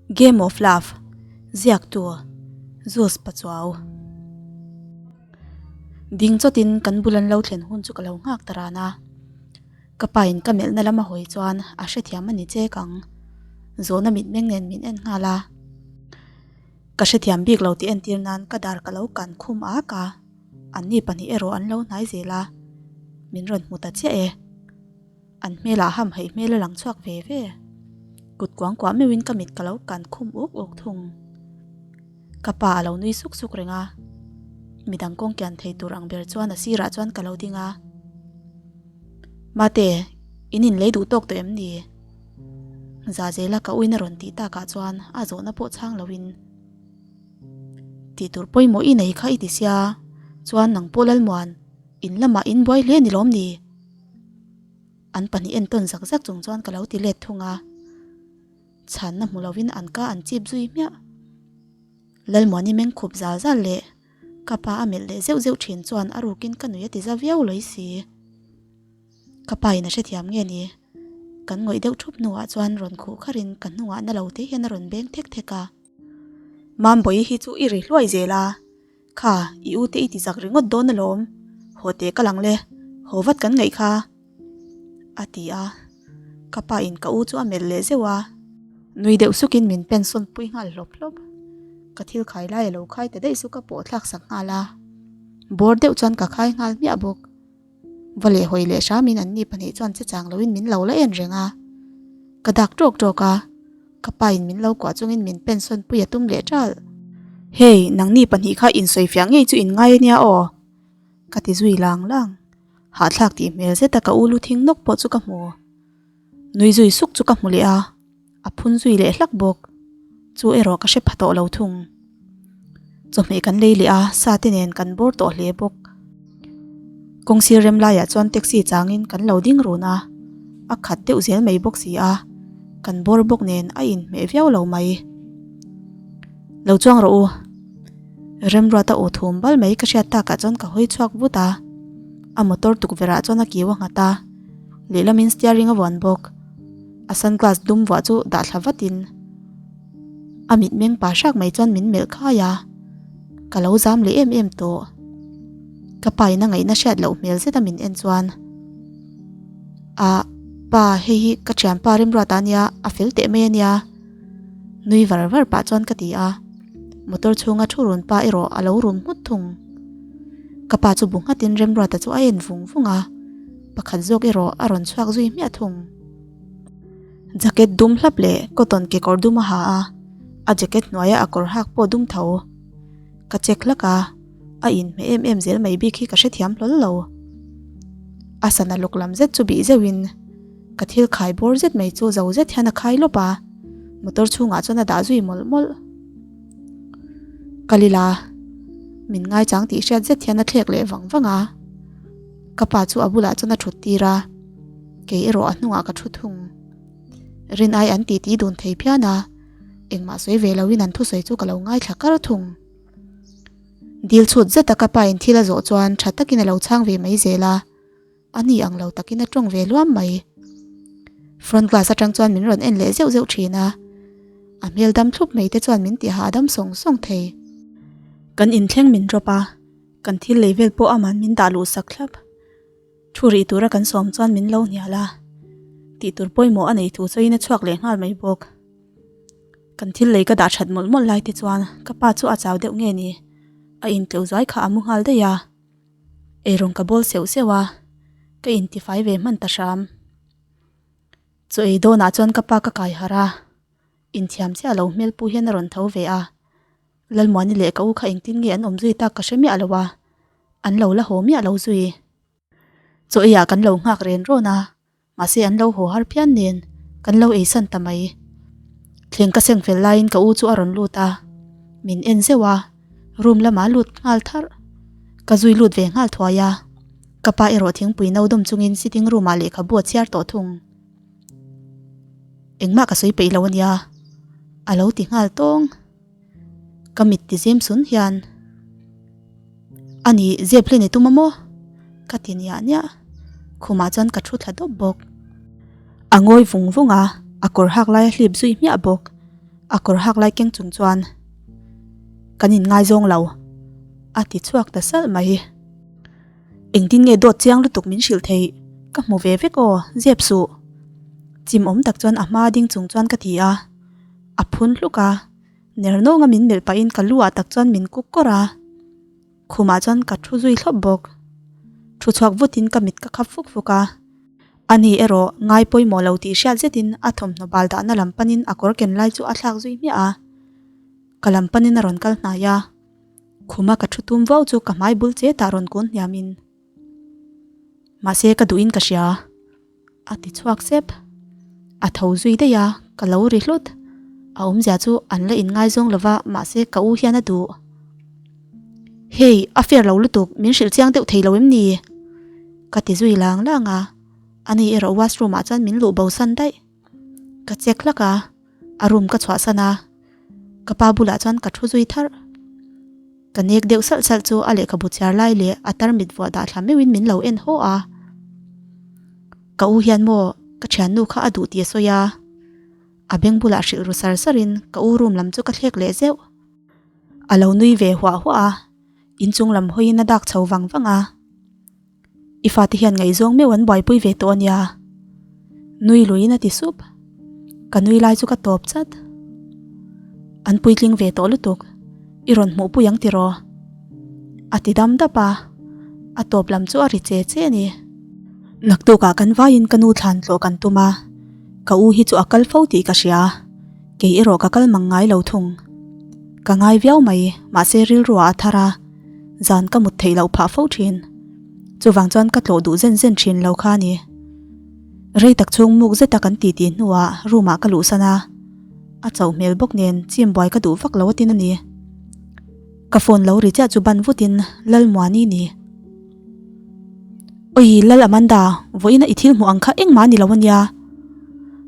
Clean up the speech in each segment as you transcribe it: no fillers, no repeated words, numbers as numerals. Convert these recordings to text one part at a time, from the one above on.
Game of Love, Ziaktu, Zeus Pachuau. Ding chawtin kan bul an lo thlen hun chu ka lo nghak ta ran a. Ka pain ka melhna lama hawi chuan a hrethiam a ni chek ang. Zawhna mitmeng nen min en nghal a. Ka hrethiam bik lo tih entir nan ka dar ka lo kan khum ak a. Anni pahnih erawh an lo hnai zel a. Min rawn hmu ta chiah e. An hmelah hamhaih hmel a lang chhuak ve ve. Kut kuang kuah meuhin ka mit ka lo kan khum uk uk thung. Ka pa a lo nui suk suk reng a. Midang kawng kian thei tur ang ber chuan a sirah chuan ka lo ding a. Mate, in inlei duh tawk tawh em ni? Zazela ka uina rawn tih takah chuan a zawhna pawh chhang loin. Tih tur pawimawh i nei kha i ti sia, chuan nang pawh Lalmuan, in lamah in buai hle ni lawm ni? An pahnih entawn zak zak chung chuan ka lo ti let thung a. Chhanna hmu lovin an ka an chip zui hmiah. Lalmuani meng khup zal zal leh ka pa a melh leh zeuh zeuh thin chuan a rukin ka nui a ti za viau lawi si. Ka pa in a hrethiam nge ni? Kan ngawih deuh thup hnuah chuan rawn khuh kharin ka hnungah na lo te hian a rawn beng thek thek a. Mambawi hi chu i ri hluai zel a. Kha, i u te i ti zak ringawt dawn alawm. Haw teh ka lang le, haw vat kan ngaih kha. A ti a. Ka pa in ka u chu a melh leh zeuh a. Nui deuh sukin min pen sawn pui nghal hlawp hlawp. Ka thil khai lai a lo khai ta daih chu ka pawh thlak sak nghal a. Bawr deuh chuan ka khai nghal hmiah bawk. Va leh hawi leh hramin anni pahnih chuan che chang loin min lo la en reng a. Ka dak tawk tawk a. Ka pa in min lo kuah chungin min pen sawn pui a tum leh ṭalh. Hey, nangni pahnih kha insawifiah ngei chu in ngai ania aw? Ka ti zui lang lang. Hahthlak tih hmel zet a ka u lu thing nawk pawh chu ka hmu. Nui zui suk chu ka hmu leh a, a phun zui leh hlak bawk. Chu erawh ka hre pha tawh lo thung. Chawhmeh kan lei leh a, sa te nen kan bawr tawh hle bawk. Kawng sir rem laiah chuan taxi changin kan lo ding run a, a khat deuh zel mai bawk si a, kan bawr bawk nen a inhmeh viau lo mai. Lo chuang rawh u. Remruata aw thum bal mai ka hriat takah chuan ka hawi chhuak vut a, a motor tukverhah chuan a kiu a nghat a, lehlamin steering a vuan bawk. A sunglass dum vuah chu dah thla vatin a mitmeng pa hrak mai chuan min melh khai a, ka lo zam leh em em tawh. Ka pa in a ngaihna hriat loh hmel zet a min en chuan Ah pa hei hi ka thianpa Remruata ania a fel teh mai ania nui var var pah chuan ka ti a, motor chhunga thu run pa erawh a lo rum nghut thung. Ka pa chu bu nghatin Remruata chu a en vung vung a, pakhat zawk erawh a rawn chhuak zui hmiah thung. Jacket dum hlap leh cotton kekawr dum a ha a, a jacket hnuaia a kawr hak pawh dum tho. Ka check hlak a, a inhmeh em em zel mai bik hi ka hrethiam hlawl lo. A sana lawk lam zet chu bih zeuhin ka thil khai bawr zet mai chu zo zet hian a khai lawp a, motor chhungah chuan a dah zui mawlh mawlh. Kal ila, min ngaichang tih hriat zet hian a thlek leh vang vang a, ka pa chu a bulah chuan a thut tir a. Kei erawh a hnungah ka thu thung. Rin ai an titi dun thei phian a, engmah sawi ve loin an thusawi chu ka lo ngaithla kar thung. Dil chhut zeta ka pain thil a zawh chuan tha takin a lo chhang ve mai zel a, a ni ang lo takin a tawng ve luam mai. Front glass atang chuan min rawn en leh zeuh zeuh thin a, a hmel dam thlup mai te chuan min ti hahdam sawng sawng thei. Kan inthleng min drop a, kan thil lei vel pawh aman min dah luh sak thlap. Thu rih tura kan sawm chuan min lo hnial a, tih tur pawimawh a nei thu chawiin a chhuak leh nghal mai bawk. Kan thil lei ka dah that mawlh mawlh lai te chuan ka pa chu a chau deuh nge ni, a intleuh zuai kha a mu nghal daih a. Eirawng ka bawl seuh seuh a, ka intifai ve hman ta hram. Chaw ei dawnah chuan ka pa ka kai harh a, inthiam chiah lo hmel pu hian a rawn tho ve a. Lalmuani leh ka u kha engtin nge an awm zui tak ka hre miah lo a, an lo la haw miah lo zui. Chaw eiah kan lo nghak ren rawn a, mahse an lo haw har phian nen kan lo eisan ta mai. Thleng ka seng fel laiin ka u chu a rawn lut a, min en zeuh a, room lamah a lut nghal tharh. Ka zui lut ve nghal thuai a, ka pa erawh thingpui no dawm chungin sitting room ah lehkhabu a chhiar tawh thung. Engmah ka sawi peih lo ania, a lo ti nghal tawng. Ka mit ti zim sun hian ani zep hle ni tum a maw? Ka ti niah niah. Khumah chuan ka thu thla dawp bawk. A ngawi vung vung a, a kawr hak lai a hlip zui hmiah bawk. A kawr hak lai keng chung chuan, Kan inngaizawng lo, a ti chhuak ta salh mai. Engtin nge dawt chiang lutuk min hrilh theih? Ka hmu ve vek aw, zep suh. Chim awm tak chuan a hma ding chung chuan ka ti a. A phun hluk a, ner nawnga min melh pahin ka lu ah tak chuan min kuk kawrh a. Khumah chuan ka thu zui thlawp bawk. Thu chhuak vutin ka mit ka khap fuk fuk a. Ani erawh ngai pawimawh lo tih hriat zetin a thawmhnaw bal dahna lam panin a kawr ken lai chu a thlak zui hmiah a. Ka lam panin a rawn kal hnai a. Khuma ka thu tum vau chu ka hmai bul che tah rawn kun hniamin. Mahse ka duhin ka hria. A ti chhuak sep. A tho zui daih a, ka lo ri hlut. A awmzia chu an la inngaizawng lova mahse ka u hian a duh. Hey, a fair lo lutuk, min hrilh chiang deuh thei lo em ni? Ka ti zui lang lang a, ani erawh washroom ah chuan min luh bo san daih. Ka check hlak a, a room ka chhuahsan a, ka pa bulah chuan ka thu zui tharh. Ka nek deuh salh salh chu a lehkhabu chhiar lai leh a tarmit vuah dah thla meuhin min lo en haw a. Ka u hian maw ka thiannu kha a duh tih a sawi a, a beng bulah hrilh ru sar sarin ka u room lam chu ka thlek leh zeuh. A lo nui ve huah huah a, inchung lam hawiin a dak chho vang vang a. I fate hian ngaihzawng meuh an buaipui ve tawh a nia. Nui luiin a ti sup. Ka nui lai chu ka tawp chat. An puitling ve tawh lutuk. I rawn hmuh pui ang tiraw? A ti dam dap a. A tawp lam chu a ri che che a ni. Naktukah kan vaiin ka nu thlan tlawh kan tum a. Ka u hi chu a kal fo tih ka hria. Kei erawh ka kal mang ngai lo thung. Ka ngai viau mai, mahse rilruah a thar a. Zan ka mut theih loh phah fo thin. Chuvang chuan ka tlawh duh zen zen thin lo kha a ni. Rei tak chhung muk zeta kan titi hnuah room ah ka luhsan a, a chauh hmel bawk nen chim buai ka duh vak lo atin a ni. Ka phone lo ri chiah chu ban vutin Lalmuani ni. Oi Lal Amanda, vawiina i thil hmuh ang kha engmah a ni lo a nia.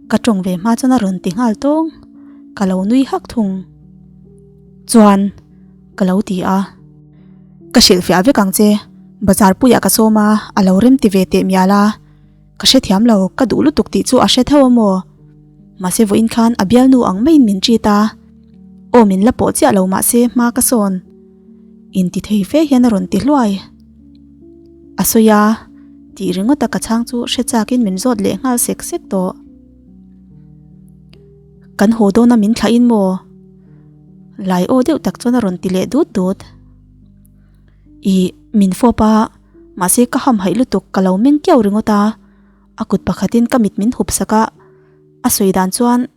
Ka tawng ve hma chuan a rawn ti nghal tawng. Ka lo nui hak thung. Chuan. Ka lo ti a. Ka hrilhfiah vek ang che, bazar puiah ka sawm a, a lo rem ti ve teh mial a. Ka hrethiam lo, ka duh lutuk tih chu a hre theuh a maw? Mahse vawiin khan a bialnu ang maiin min treat a. Aw min la pawh chiah lo mahse hma ka sawn. Inti thei fe hian a rawn ti hluai. A sawi a, tih ringawta ka chhang chu hre chakin min zawt leh nghal sek sek tawh. Kan haw dawn a min thlah in maw? Lai aw deuh tak chuan a rawn ti leh dut dut. Ih, min fawp a, mahse ka hamhaih lutuk ka lo meng kiau ringawt a, a kut pakhatin ka mit min hup sak a, a sawi dan chuan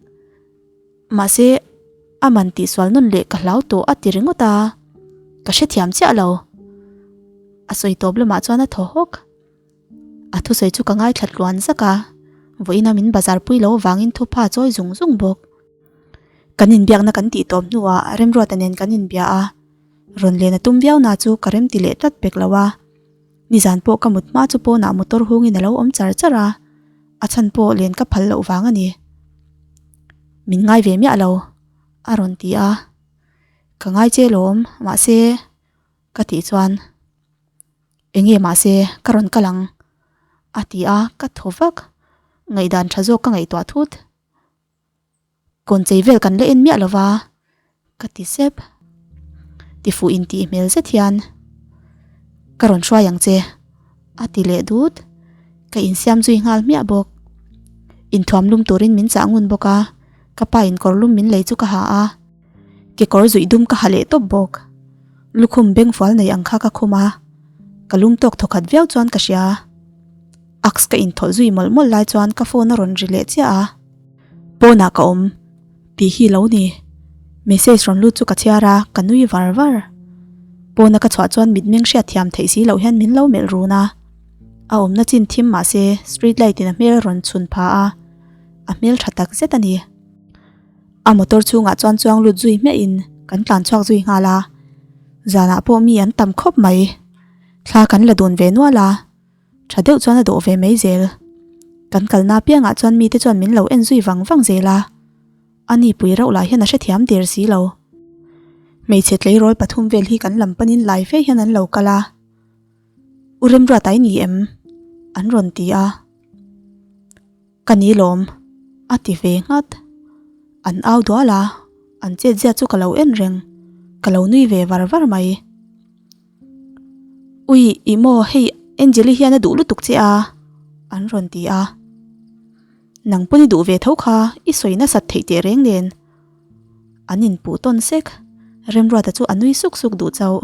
mahse a man tihsual nawn leh ka hlau tawh a ti ringawt a, ka hrethiam chiah lo. A sawi tawp lamah chuan a thaw hawk. A thusawi chu ka ngaithla tluan zak a, vawiina min bazar pui lo avangin thupha chawi zung zung bawk. Kan inbiakna kan tih tawp hnuah Remruata nen kan inbia a, rawn len a tum viau na chu ka remti leh tlat pek lo a. Nizan pawh ka mut hma chu pawnah motor hungin a lo awm char char a, a chhan pawh len ka phal loh vang a ni. Min ngai ve miah lo, a rawn ti a. Ka ngai che lawm, mahse ka tih chuan. Enge mahse ka rawn kal ang, a ti a, ka thaw vak. Ngaihdan tha zawk ka ngaihtuah thut. Kawn chei vel kan la en miah lo va, ka ti sep. Tifuh intih hmel zet hian, Ka rawn hruai ang che, a ti leh dut. Ka insiam zui nghal hmiah bawk. Inthuam lum turin min chah ngun bawk a, ka pa in kawr lum min lei chu ka ha a. Kekawr zuih dum ka ha leh tawp bawk. Lukhum bengfual nei ang kha ka khum a, ka lum tawk thawkhat viau chuan ka hria. Aks ka inthawlh zui mawlh mawlh lai chuan ka phone a rawn ri leh chiah a. Pawnah ka awm tih hi lo ni. Message rawn lut chu ka chhiar a, ka nui var var. Pawna ka chhuah chuan mitmeng hriat thiam theih si loh hian min lo melh run a. A awmna chin thim mah se street light in a hmel rawn chhun pha a, a hmel tha tak zet a ni. A motor chhungah chuan chuang lut zui hmiah in kan tlan chhuak zui nghal a. Zanah pawh mi an tam khawp mai. Thla kan la dun ve nual a. Tha deuh chuan a dawh ve mai zel. Kan kalna apiangah chuan mite chuan min lo en zui vang vang zel a. A ni pui rauh lah hian a hrethiam der si lo. Hmeichhe tleirawl pathum vel hi kan lam panin lai fe hian an lo kal a. U Remruata i ni em? An rawn ti a. Ka ni lawm, a ti ve nghat. An au dual a. An chet zia chu ka lo en reng, ka lo nui ve var var mai. Ui, ih maw hei Angeli hian a duh lutuk che a, an rawn ti a. Nang pawn i duh ve tho kha, i sawi nasat theih teh reng nen. An inpuh tawn sek, Remruata chu a nui suk suk duh chauh.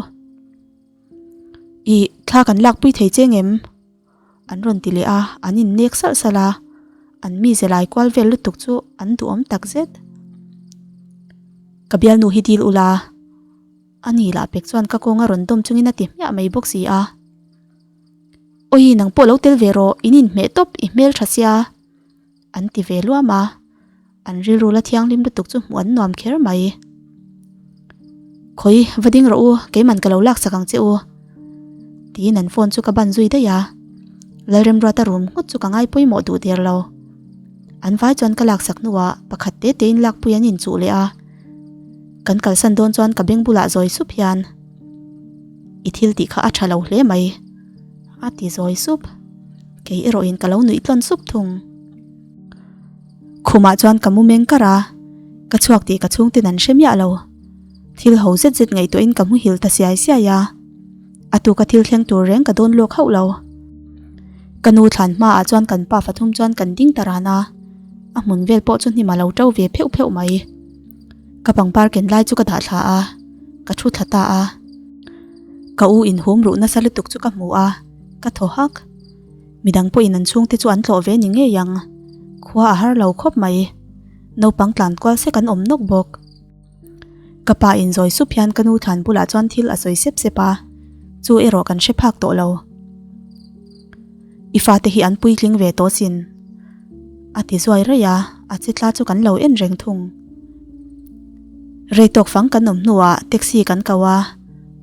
Ih, thla kan lakpui thei che ngem? An rawn ti leh a, an innek salh salh a, an mize lai kual vel lutuk chu an duhawm tak zet. Ka bialnu hi dil ula, a ni lah pek chuan ka kawng a rawn dawm chungin a ti hmiah mai bawk si a. Awi, nang pawh lo tel ve rawh, in inhmeh tawp, i hmel tha sia. An ti ve luam a, an rilru la thianghlim lutuk chu hmuh an nuam kher mai. Khawi, va ding rawh u, keiman ka lo laksak ang che u. Tiin an phone chu ka ban zui daih a, Lalremruata room nghut chu ka ngai pawimawh duh der lo. An vai chuan ka laksak hnuah pakhat te tein lakpui an inchuh leh a, kan kalsan dawn chuan ka beng bulah zawi sup hian, I thil tih kha a tha lo hle mai. A ti zawi sup. Kei erawhin ka lo nuih tlawn sup thung. Khumah chuan ka mu meng kar a, ka chhuak tih ka chhungten an hre miah lo. Thil ho zet zet ngaihtuahin ka muhil ta siai siai a. A tuka thil thleng tur reng ka dawn lawk hauh lo. Ka nu thlan hmaah chuan kan pa fathum chuan kan ding ta ran a, a hmun vel pawh chu hnim a lo to ve pheuh pheuh mai. Ka pangpar ken lai chu ka dah thla a, ka thu thla ta a. Ka u inhum ruh nasa lutuk chu ka hmu a, ka thaw hak. Midang pawhin an chhungte chu an tlawh ve ni ngei ang. Khua a har lo khawp mai. Naupang tlan kual sek an awm nawk bawk. Ka pa inzawi sup hian ka nu thlan bulah chuan thil a sawi sep sep a, chu erawh kan hre phak tawh lo. I fate hi an puitling ve tawh sin. A ti zuai raih a, a che tla chu kan lo en reng thung. Rei tawk fang kan awm hnuah taxi kan ko a,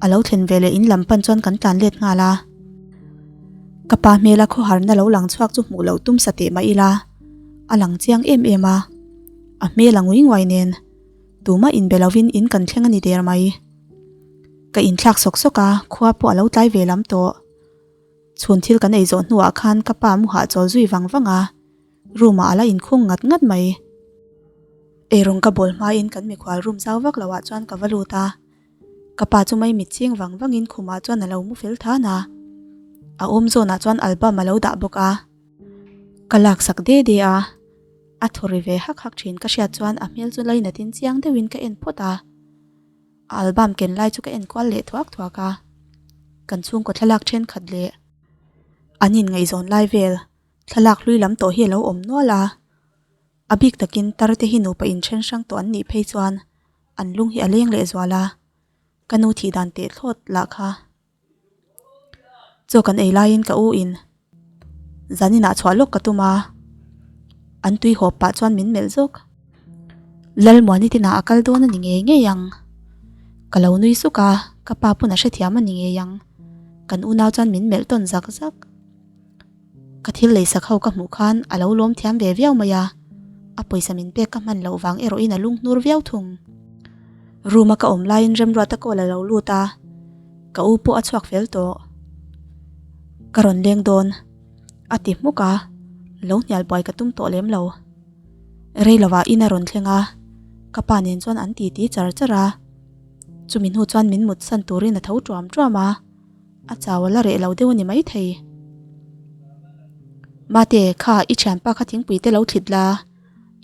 a lo thlen ve leh in lam pan chuan kan tlan let nghal a. Ka pa hmela khawharna lo lang chhuak chu hmuh loh tum sa teh mah ila, a lang chiang em em a, a hmel a ngui nguai nen tumah inbe lovin in kan thleng a ni der mai. Ka inthlak sawk sawk a, khua pawh a lo tlai ve lam tawh. Chhun thil kan ei zawh hnuah khan ka pa mu hahchawl zui vang vang a, room ah a la inkhung ngat ngat mai. Eirawng ka bawl hmain kan mikhual room zau vak loh ah chuan ka va lut a, ka pa chu mai mit ching vang vangin khumah chuan a lo mu fel than a, a awm zawnah chuan album a lo dah bawk a. Ka laksak de de a, a thaw ri ve hak hak thin ka hriat chuan a hmel chu lainatin chiang deuhin ka en phawt a. A album ken lai chu ka en kual leh thuak thuak a, kan chhungkaw thlalak thenkhat leh an inngaihzawn lai vel thlalak hlui lam tawh hi a lo awm nual a, a bik takin tar te hi nupa inthen hrang tawh an nih phei chuan an lung hi a leng leh zual a, ka nu thih dan teh thlawt lah kha. Chaw kan ei laiin ka u in zaninah chhuah lawk ka tum a, an tui hawp pah chuan min melh zawk. Lalmuani tinah a kal dawn a ni ngei ngei ang. Ka lo nui suk a, ka pa pawn a hrethiam a ni ngei ang. Kan unau chuan min melh tawn zak zak. Ka thil leisak ho ka hmuh khan a lo lawm thiam ve viau mai a, a pawisa min pek ka hman loh vang erawhin a lunghnur viau thung. Room a ka awm laiin Remruata call a lo lut a, ka u pawh a chhuak fel tawh. Ka rawn leng dawn, a ti hmuk a, lo hnial buai ka tum tawh lem lo. Rei lovah in a rawn thleng a, ka pa nen chuan an titi char char a, chumi hnu chuan min mutsan turin a tho tuam tuam a. A chau a la reh lo deuh a ni maithei. Mate, kha i thianpa kha thingpui te lo thlit la,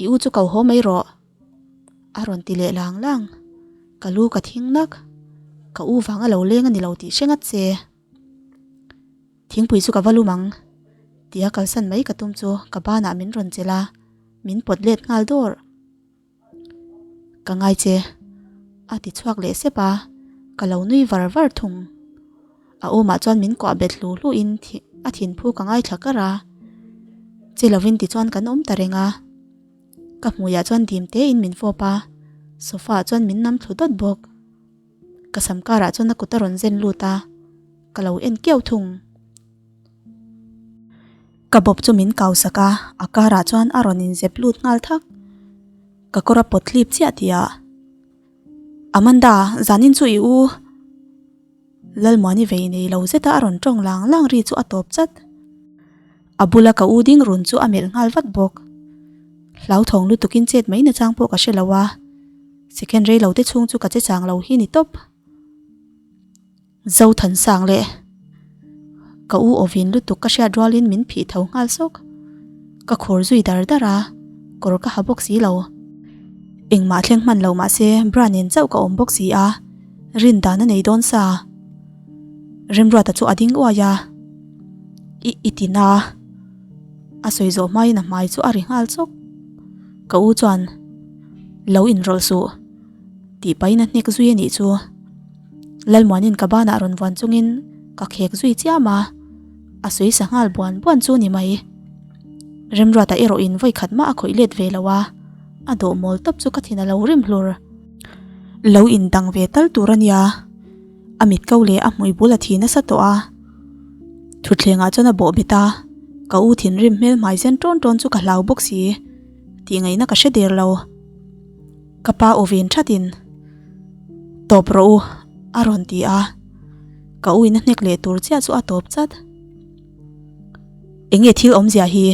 i u chu ko haw mai rawh. A rawn ti leh lang lang. Ka lu ka thing nak. Ka u vang a lo leng a ni lo tih hre ngat che. Thingpui chu ka va lum ang. Tia kalsan mai ka tum chu ka banah min rawn chelh a, min pawt let nghal dawr. Ka ngai che, a ti chhuak leh sep a, ka lo nui var var thung. A awmah chuan min kuah bet hlu hlu in a thinphu ka ngaithla kar a, che lovin tichuan kan awm ta reng a. Ka hmuiah chuan dim tein min fawp a, sofa ah chuan min nam thlu dawt bawk. Ka sam karah chuan a kut a rawn zen lut a, ka lo en kiau thung. Ka bawp chu min kau sak a, a karah chuan a rawn inzep lut nghal thak. Ka kawr a pawt hlip chiah tih ah, Amanda, zanin chu i u. Lalmuani vei nei lo zeta a rawn tawng lang lang ri chu a tawp chat. A bula ka u ding run chu a melh nghal vat bawk. Hlauthawng lutukin chet mai nachang pawh ka hre lo a. Second rei lo te chhung chu ka che chang lo hi ni tawp. Zothansang leh ka u awvin lutuk ka hriat rualin min phih tho nghal sawk. Ka khur zui dar dar a, kawr ka ha bawk si lo. Engmah thleng hman lo mah se bra nen chauh ka awm bawk si a, rin dan a nei dawn sa. Remruata chu a ding uai a, I i ti na. A sawi zawh hmain a hmai chu a ri nghal chawk. Ka u chuan, Lo inrawlh suh. Tih pahin a hnek zui a nih chu. Lalmuanin ka banah rawn vuan chungin ka khek zui chiam a, a sawi sa nghal buan buan chu ni mai. Remruata erawhin vawi khat mah a khawih let ve lo a, a dawh mawl tawp chu ka thin a lo rim hlur. Lo indang ve tal tur a nia, a mit ko leh a hmui bul a thi nasa tawh a. Thutthlengah chuan a bawh bet a, ka u thinrim hmel hmai zen tawn tawn chu ka hlau bawk si, tih ngaihna ka hre der lo. Ka pa aw ven thatin, Tawp rawh u, a rawn ti a. Ka u in a hnek leh tur chiah chu a tawp chat. Enge thil awmzia hi?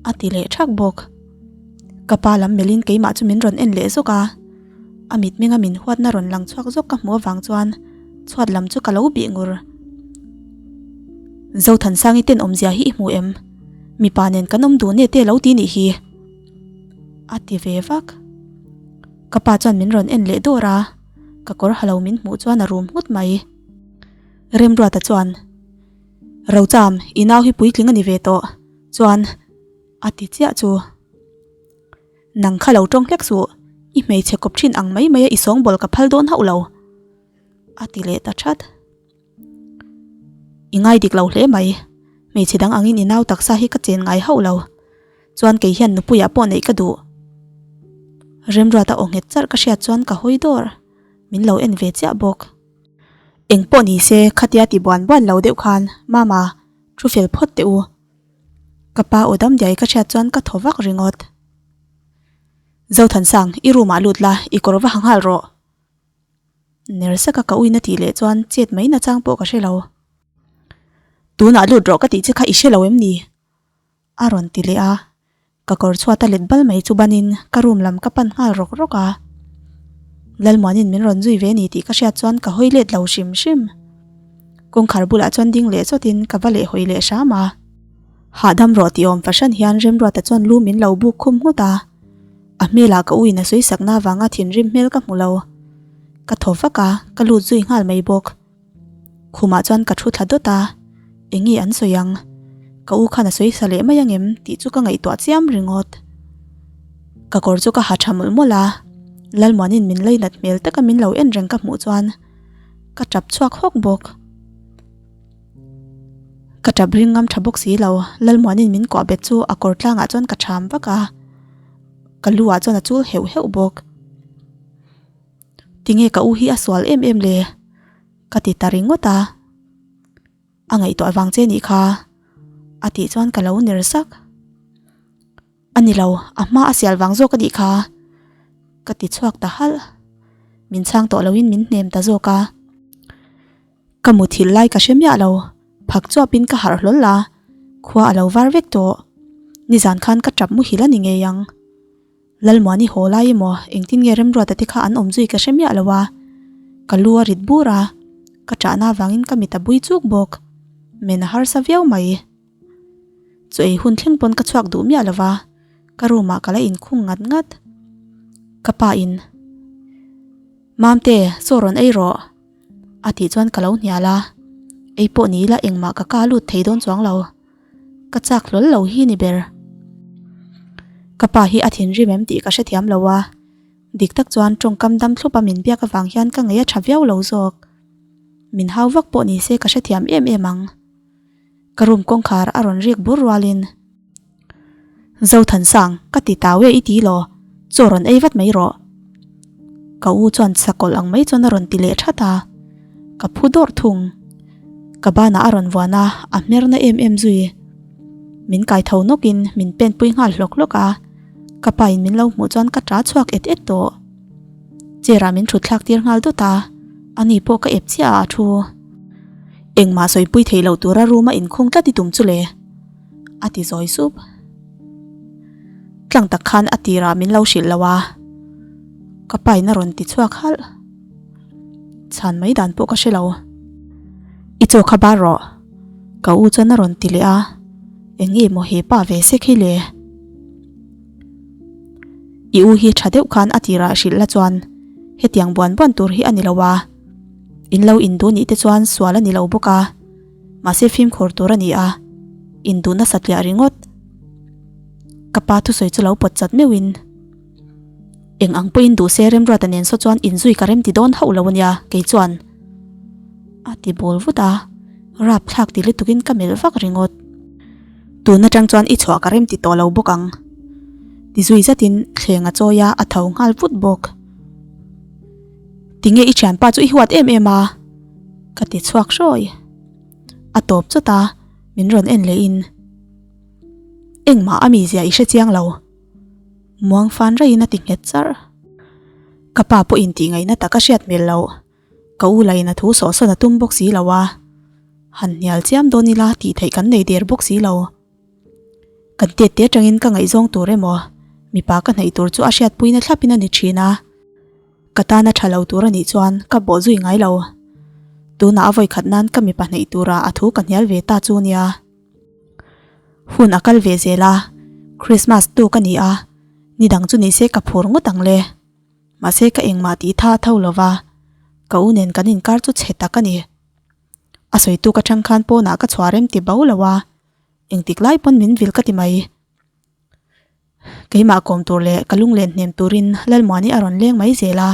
A ti leh thak bawk. Ka pa lam melhin keimah chu min rawn en leh zawk a. A mitmenga min huatna rawn lang chhuak zawk ka hmuh avang chuan chhuat lam chu ka lo bih ngur. Zothansangi ten awmzia hi i hmu em? Mipa nen kan awm duh nge te lo ti nih hi. A ti ve vak. Ka pa chuan min rawn en leh dawr a, ka kawr ha lo min hmuh chuan a rum nghut mai. Remruata chuan, Rocham, i nau hi puitling a ni ve tawh, chuan a ti chiah chu. Nang kha lo tawng hlek suh, i hmeichhe kawp thin ang mai mai a i sawngbawl ka phal dawn hauh lo, a ti leh ta that. I ngai dik lo hle mai, hmeichhe dang angin i nau taksa hi ka chen ngai hauh lo, chuan kei hian nupuiah pawh neih ka duh. Remruata aw nghet charh ka hriat chuan ka hawi dawr, min lo en ve chiah bawk. Eng pawh ni se khatia ti buan buan lo deuh khan Mama, thu fel phawt teh u. Ka pa aw dam diai ka hriat chuan ka thaw vak ringawt. Zothansang, i room ah lut la, i kawr va ha nghal rawh. Ner saka ka uina tih leh chuan chet mai nachang pawh ka hre lo. Tunah lut rawh ka tih che kha i hre lo em ni? A rawn ti leh a, ka kawr chhuat a let bal mai chu banin ka room lam ka pan nghal rawk rawk a. Lalmuanin min rawn zui ve ni tih ka hriat chuan ka hawi let lo hrim hrim. Kawngkhar bulah chuan ding leh chawtin ka va leh hawi leh hram a. Hahdam rawh tih awm fahran hian Remruata chuan lu min lo buk khum nghut a. A hmelah ka uin a sawi sakna avanga thinrim hmel ka hmu lo. Ka thaw vak a, ka lut zui nghal mai bawk. Khumah chuan ka thu thla dawt a, eng nge an sawi ang? Ka u khan a sawi sa leh mai angem tih chu ka ngaihtuah chiam ringawt. Ka kawr chu ka ha tha mawlh mawlh a, Lalmuanin min lainat hmel taka min lo en reng ka hmuh chuan ka tap chhuak hawk bawk. Ka tap ring ngam tha bawk si lo, Lalmuanin min kuah bet chu a kawr tlangah chuan ka cham vak a. Ka lu ah chuan a chul heuh heuh bawk. Tinge ka u hi a sual em em le? Ka ti ta ringawt a. A ngaihtuah vang che nih kha a tih chuan ka lo ner sak. A ni lo, a hma a sial vang zawk a nih kha ka ti chhuak ta halh. Min chhang tawh loin min hnem ta zawk a. Ka muthilh lai ka hre miah lo, phak chuapin ka harh hlawl a, khua a lo var vek tawh. Nizan khan ka tap muhil a ni ngei ang. Lalmuani haw lai emaw engtin nge Remruata te kha an awm zui ka hre miah lo a, ka lu a rit bur a, ka ṭahna avangin ka mit a bui chuk bawk. Men a harsa viau mai. Chu ei hun thleng pawn ka chhuak duh miah lo va, ka room ah ka la inkhung ngat ngat. Ka pa in, Mamte, chaw rawn ei rawh. A tih chuan ka lo hnial a, ei pawh ni ila engmah ka ka lut thei dawn chuang lo. Ka chak hlawl lo hi ni ber. Ka pa hi a thinrim em tih ka hrethiam lo a, dik tak chuan tawngkam dam thlup a min biak avang hian ka ngaih a tha viau lo zawk. Min hau vak pawh ni se ka hrethiam em em ang. Ka room kawngkhar a rawn rik bur rualin. Zothansang, ka ti tau e i ti law, chaw rawn ei vat mai rawh. Ka u chuan sakawlh ang mai chuan a rawn ti leh that a, ka phu dawrh thung. Ka banah a rawn vuan a, a hmerna em em zui. Min kai tho nawkin min pen pui nghal hlawk hlawk a, ka pa in min lo hmuh chuan ka ta chhuak et et tawh. Chair ah min thut thlak tir nghal dawt a, ani pawh ka ep chiah ah a thu. Engmah sawipui theih loh tura room a inkhung tlat i tum chu le. A ti zawi sup. Tlang tak khan a tirah min lo hrilh lo a. Ka pa in a rawn ti chhuak halh. Chhan mai dan pawh ka hre lo. I chaw kha bar rawh. Ka u chuan a rawn ti leh a. Eng nge maw he pa ve sek hi le? I u hi tha deuh khan a tirah hrilh la chuan hetiang buan buan tur hi a ni lo a. In lo induh nih te chuan sual a ni lo bawk a. Mahse fimkhur tur a ni a. Induh nasa tliah ringawt. Ka pa thusawi chu lo pawt chat meuhin. Eng ang pawhin duh se Remruata nen saw chuan inzui ka rem ti dawn hauh lo ania kei chuan a ti bawl vut a, rapthlak ti lutukin ka melh vak ringawt. Tun atang chuan i chhuah ka rem ti tawh lo bawk ang ti zui zatin thleng a chawi a, a tho nghal vut bawk. Tinge i thianpa chu i huat em em a? ka ti chhuak hrawi. A tawp chawt a, min rawn en lehin engmah a mizia i hrechiang lo. Muang fan raiin a ti nghet charh. Ka pa pawhin tih ngaihna tak a hriat hmel loh. Ka u lain a thu sawh sawn a tum bawk si lo a. Han hnial chiam dawn ila tih theih kan nei der bawk si lo. Kan tet te atangin ka ngaihzawng tur emaw mipa ka hnaih tur chu a hriatpuina thlapin a ni thin a. Ka tana tha lo tur a nih chuan ka bawh zui ngai lo. Tunah a vawikhat nan ka mipa hnaih tura a thu ka hnial ve ta chu nia. Hun a kal ve zel a, Christmas tuk a ni a, ni dang chu nise ka phur ngawt ang le. Mahse ka engmah tih tha tho lo va, ka u nen kan inkar chu chhe tak a ni. A sawi tuk atang khan pawnah ka chhuah rem ti bo lo a, engtik lai pawn min vil ka ti mai. Keimah kawm tur leh ka lunglen hnem turin Lalmuani a rawn leng mai zel a,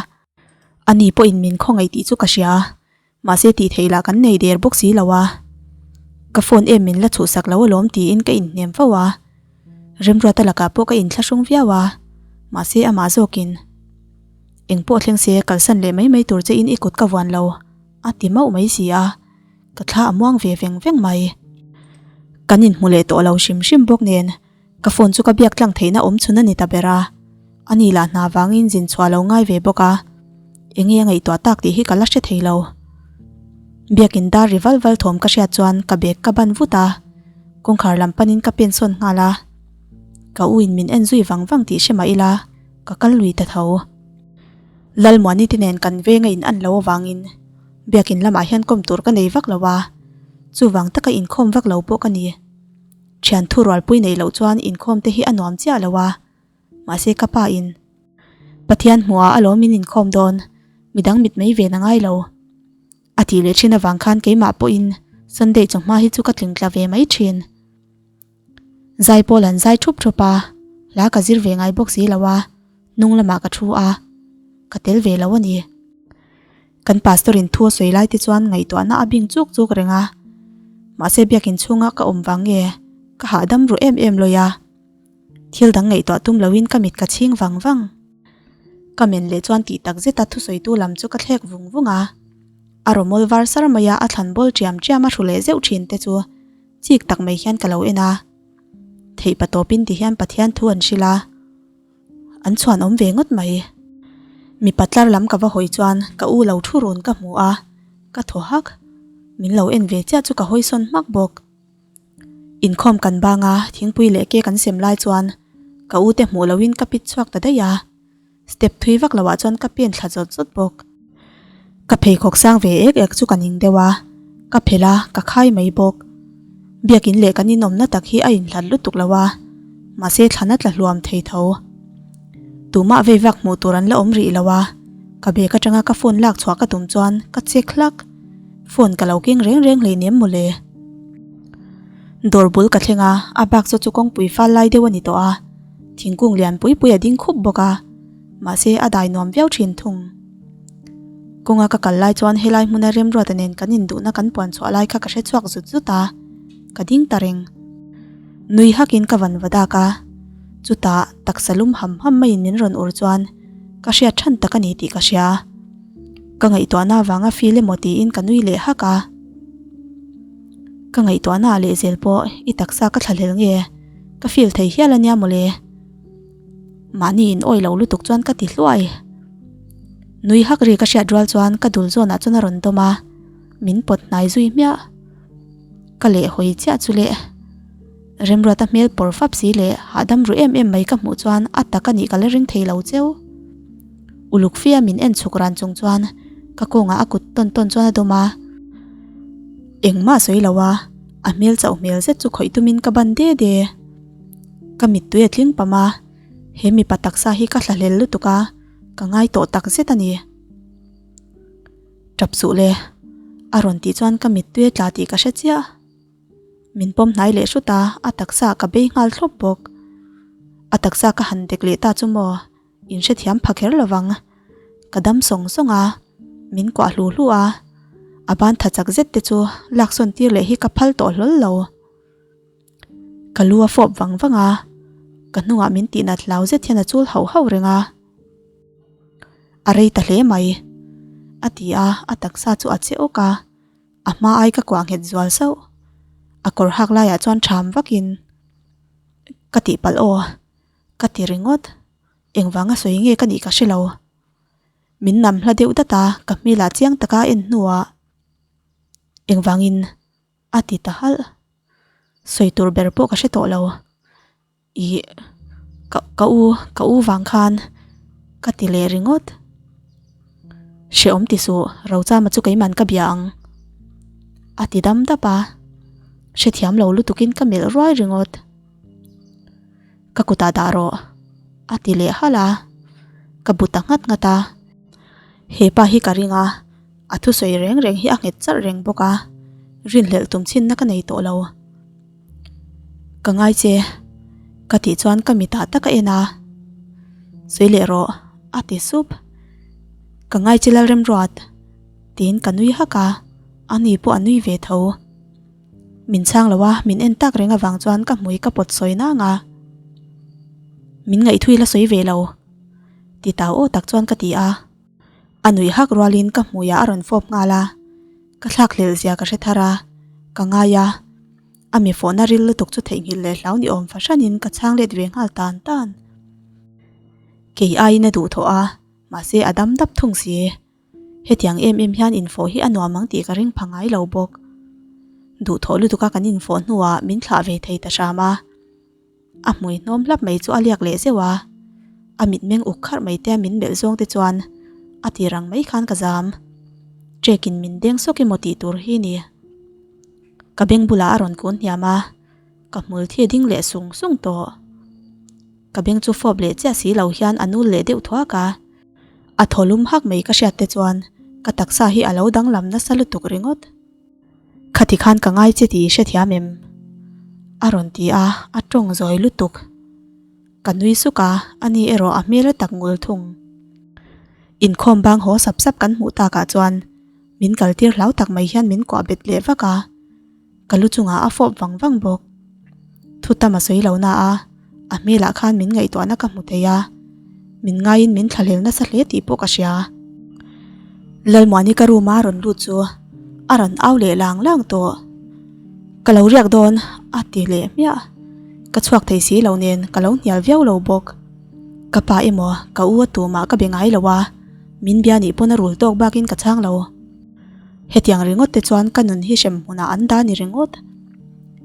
ani pawhin min khawngaih tih chu ka hria. Mahse tih theih lah kan nei der bawk si lo a, ka phone em min la chhuhsak lo alawm tiin ka inhnem fo a, Remruata lakah pawh ka inthlahrung viau a, mahse amah zawkin engpawh thleng se kalsan leh mai mai tur che in i kut ka vuan lo a ti mauh mai si a, ka thla a muang ve veng veng mai. Kan inhmu leh tawh lo hrim hrim bawk nen Ka phone chu ka biak tlang theihna awm chhun a ni ta ber a, ani lah hna vangin zin chhuah lo ngai ve bawk a, enge a ngaihtuah tak tih hi ka la hre thei lo. Biakin dar ri val val thawm ka hriat chuan ka bag ka ban vut a, kawngkhar lam panin ka pen sawn nghal a, ka u in min en zui vang vang tih hre mah ila ka kal lui ta tho. Lalmuani te nen kan veng a in an lo avangin biakin lamah hian kawm tur ka nei vak lo a, chuvang taka inkhawm vak lo pawh ka ni. Thian thu rualpui neih loh chuan inkhawm te hi a nuam chiah lo a, mahse ka pa in Pathian hmuhah alawm in inkhawm dawn, midang mit mai ven a ngai lo. A tih leh thin avang khan keimah pawhin Sunday chawhma hi chu ka tling tla ve mai thin. Zai pawl an zai thup thup a, hla ka zir ve ngai bawk si lo a, hnung lamah ka thu a, ka tel ve lo a ni. Kan pastor in thu a sawi lai te chuan ngaihtuahna a bing chuk chuk reng a, mahse biakin chhunga ka awm vang nge ka hahdam ru em em lawi a, thil dang ngaihtuah tum loin ka mit ka chhing vang vang. Ka men leh chuan tih tak zeta thusawitu lam chu ka thlek vung vung a, a rawmawl var sar mai a a thlan bawl ṭiam ṭiam a hru leh zeuh ṭhin te chu chik tak mai hian ka lo en a, theih patawpin ti hian Pathian thu an hrilh a. An chhuan awm ve ngawt mai. Mipa tlar lam ka va hawi chuan ka u lo thu run ka hmu a, ka thaw hak. Min lo en ve chiah chu ka hawi sawn hmak bawk. Inkhawm kan bang a, thingpui leh cake an sem lai chuan ka u te hmuh loin ka pit chhuak ta daih a, step thui vak loah chuan ka pen thla zawt zawt bawk. Ka pheikhawk sang ve ek ek chu ka ning deuh a, ka phelh a, ka khai mai bawk. Biakin leh kan inawmna tak hi a inhlat lutuk lo a, mahse thlan a tla hluam thei tho. Tumah vei vak hmuh tur an la awm rih lo a, ka bag atanga ka phone lak chhuah ka tum chuan ka check hlak. Phone ka lo keng reng reng hleinem mawle. Dawr bul ka thleng a, a bak chu chu kawngpui fal lai deuh a ni tawh a, thingkung lian pui pui a ding khup bawk a, mahse a dai nuam viau thin thung. Kawnga ka kal lai chuan helai hmuna Remruata nen kan induhna kan puan chhuah lai kha ka hre chhuak zut zut a, ka ding ta reng. Nui hakin ka van va dak a, chutah taksa lum ham ham maiin min rawn ur chuan ka hriat than tak a ni tih ka hria. Ka ngaihtuahna avanga feel emaw tiin ka nui leh hak a. Ka ngaihtuahna ah lehzel pawh i taksa ka thlahlel nge ka feel thei hial a nia mawle. Mahni in awih lo lutuk chuan ka ti hluai. Nui hak ri ka hriat rual chuan ka dul zawnah chuan a rawn dawm a, min pawt hnai zui hmiah. Ka leh hawi chiah chu leh Remruata hmel pawr fap si leh hahdam ru em em mai ka hmuh chuan a tak a nih ka la ring thei lo cheu. Uluk fia min en chhuk ran chung chuan ka kawngah a kut tawn tawn chuan a dawm a. Engmah a sawi lo a, a hmel chauh hmel zet chu khawih tumin ka ban de de. Ka mittui a tling pam a, he mipa taksa hi ka thlahlel lutuk a, ka ngai tawh tak zet a ni. Tap suh le, a rawn tih chuan ka mittui a tla tih ka hre chiah. Min pawm hnai leh hrut a, a taksa ka bei nghal thlawp bawk. A taksa ka han dek leh ta chu maw, in hrethiam pha kher lovang. Ka dam sawng sawng a, min kuah hlu hlu a, a ban tha chak zet te chu laksawn tir leh hi ka phal tawh hlawl lo. Ka lu a fawp vang vang a, ka hnungah min tihnat hlau zet hian a chul hauh hauh reng a. A rei ta hle mai, a ti a, a taksa chu a che awk a, a hma ai ka kuah nghet zual sauh. A kawr hak laiah chuan ṭham vakin, Ka tihpalh aw, ka ti ringawt. Engvanga sawi nge ka nih ka hre lo. Min nam hla deuh dat a, ka hmelah chiang taka a en hnuah, Engvangin? A ti ta halh. Sawi tur ber pawh ka hre tawh lo. Ih, ka ka u, ka u vang khan ka ti leh ringawt. Hrehawm ti suh, Rochama chu keiman ka bia ang. A ti dam dap a. Hrethiam lo lutukin ka melh ruai ringawt. Ka kutah dah rawh, a ti leh halh a. Ka bu ta nghat nghat a. He pa hi ka ring a. A thusawi reng reng hi a nghet charh reng bawk a, rinhlelh tum chhinna ka nei tawh lo. Ka ngai che, ka tih chuan ka mitah tak a en a, Sawi leh rawh, a ti sup. Ka ngai che Lalremruat, tiin ka nui hak a, ani pawh a nui ve tho. Min chhang lo a, min en tak reng avang chuan ka hmui ka pawt sawi nang a. Min ngaihthui la sawi ve lo, ti tau aw tak chuan ka ti a. A nuih hak rualin ka hmuiah a rawn fawp nghal a, ka thlak hlelh zia ka hre thar a, ka ngai a. A mi fawhna ril lutuk chu theihnghilh leh hlau ni awm fahranin ka chhang let ve nghal tan tan. Kei aiin a duhthawh a, mahse a dam dap thung si. Hetiang em em hian infawh hi a nuam ang tih ka ring pha ngai lo bawk. Duhthawh lutuka kan infawh hnuah min thlah ve thei ta hram a. A hmui hnawm hlap mai chu a liak leh zeuh a, a mitmeng uk kharh mai te min melh zawng te chuan a ti rang mai khan ka zam. Trek in min deng sawk emaw tih tur hi ni. Ka beng bulah a rawn kun hniam a, ka hmul thi a ding leh sung sung tawh. Ka beng chu fawp leh chiah si lo hian a nul leh deuh thuak a, a thaw lum hak mai ka hriat te chuan ka taksa hi a lo danglam nasa lutuk ringawt. Khati khan ka ngai che tih i hrethiam em? A rawn ti a, a tawng zawi lutuk. Ka nui suk a, ani erawh a hmel a tak ngul thung. Inkhawm bang haw sap sap kan hmuh takah chuan min kaltir hlau tak mai hian min kuah bet leh vak a, ka lu chungah a fawp vang vang bawk. Thu tam a sawi lo na a, a hmelah khan min ngaihtuahna ka hmu thei a, min ngaiin min thlahlel nasa hle tih pawh ka hria. Lalmuani ka room a rawn lut chu a rawn au leh lang lang tawh. Ka lo riak dawn a ti leh hmiah. Ka chhuak thei si lo nen ka lo hnial viau lo bawk. Ka pa emaw ka u a tumah ka be ngai lo a, min bia nih pawn a rul tawk bakin ka chhang lo. Hetiang ringawt te chuan ka nun hi hrem hmunah an dah ni ringawt.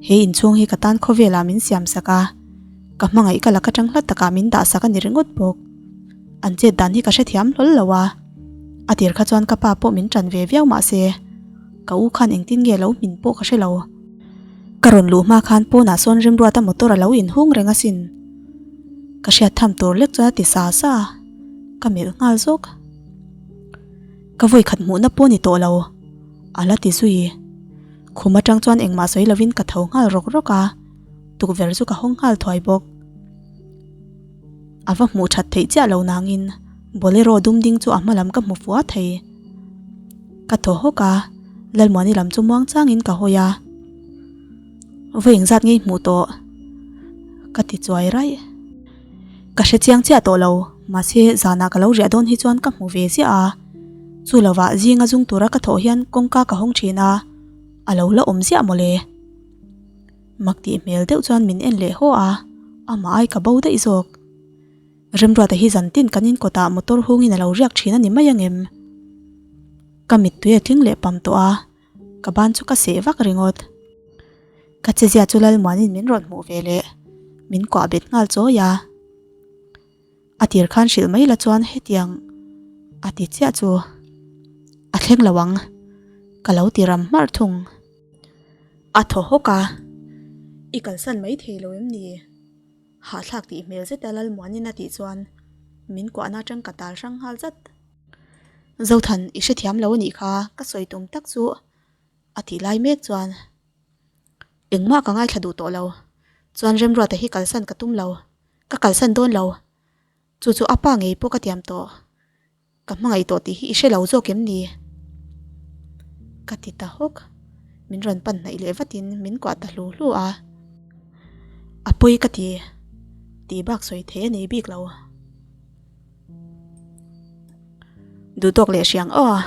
He inchhung hi ka tan khawvelah min siam sak a, ka hmangaih ka lak atang hla takah min dah sak a ni ringawt bawk. An chet dan hi ka hrethiam hlawl lo a, a tir kha chuan ka pa pawh min tan ve viau mah se, ka u khan engtin nge lo hmin pawh ka hre lo. Ka rawn luh hma khan pawnah sawn Remruata motor a lo inhung reng asin. Ka hriat tham tur lek chuan a ti sa sa a, ka melh nghal zawk. Ka vawikhat hmuhna pawh ni tawh lo, a la ti zui. Khum atang chuan engmah sawi lovin ka tho nghal rawk rawk a, tukverh chu ka hawng nghal thuai bawk. A va hmuh that theih chiah lo nangin Bolero dum ding chu a hma lam ka hmu fua thei. Ka thaw hawk a, Lalmuani lam chu muang changin ka hawi a. Vawi engzat ngei hmuh tawh? Ka ti chuai raih. Ka hre chiang chiah tawh lo, mahse zanah ka lo riah dawn hi chuan ka hmu ve ziah a. Chu lovah zinga zung tura ka thawh hian kawngka ka hawng thin a, a lo la awm ziah mawle. Mak tih hmel deuh chuan min en leh haw a, amah ai ka bo daih zawk. Remruata hi zantin kan inkawtah motor hungin a lo riak thin a ni mai angem? Ka mittui a tling leh pam tawh a, ka ban chu ka seh vak ringawt. Ka chezia chu Lalmuanin min rawn hmuh ve leh min kuah bet nghal chawi a. A tir khan hrilh mai la chuan hetiang. A ti chiah chu a thleng lo ang, ka lo ti ram hmarh thung. A thaw hawk a, I kalsan mai thei lo em ni? Hahthlak tih hmel zeta Lalmuanin a tih chuan min kuahna atang ka tal hrang nghal zat. Zothan, i hrethiam lo anih kha, ka sawi tum tak chu a tih lai mek chuan engmah ka ngaithla duh tawh lo. Chuan Remruata hi kalsan ka tum lo, ka kalsan dawn lo. Chu chu a pa ngei pawh ka tiam tawh. Ka hmangaih tawh tih hi i hre lo zawk em ni? Ka ti ta hawk. Min rawn pan hnaih leh vatin min kuah ta hlu hlu a. A pawi ka ti. Tih bak sawi thei a nei bik lo. Duhtawk leh hriang aw.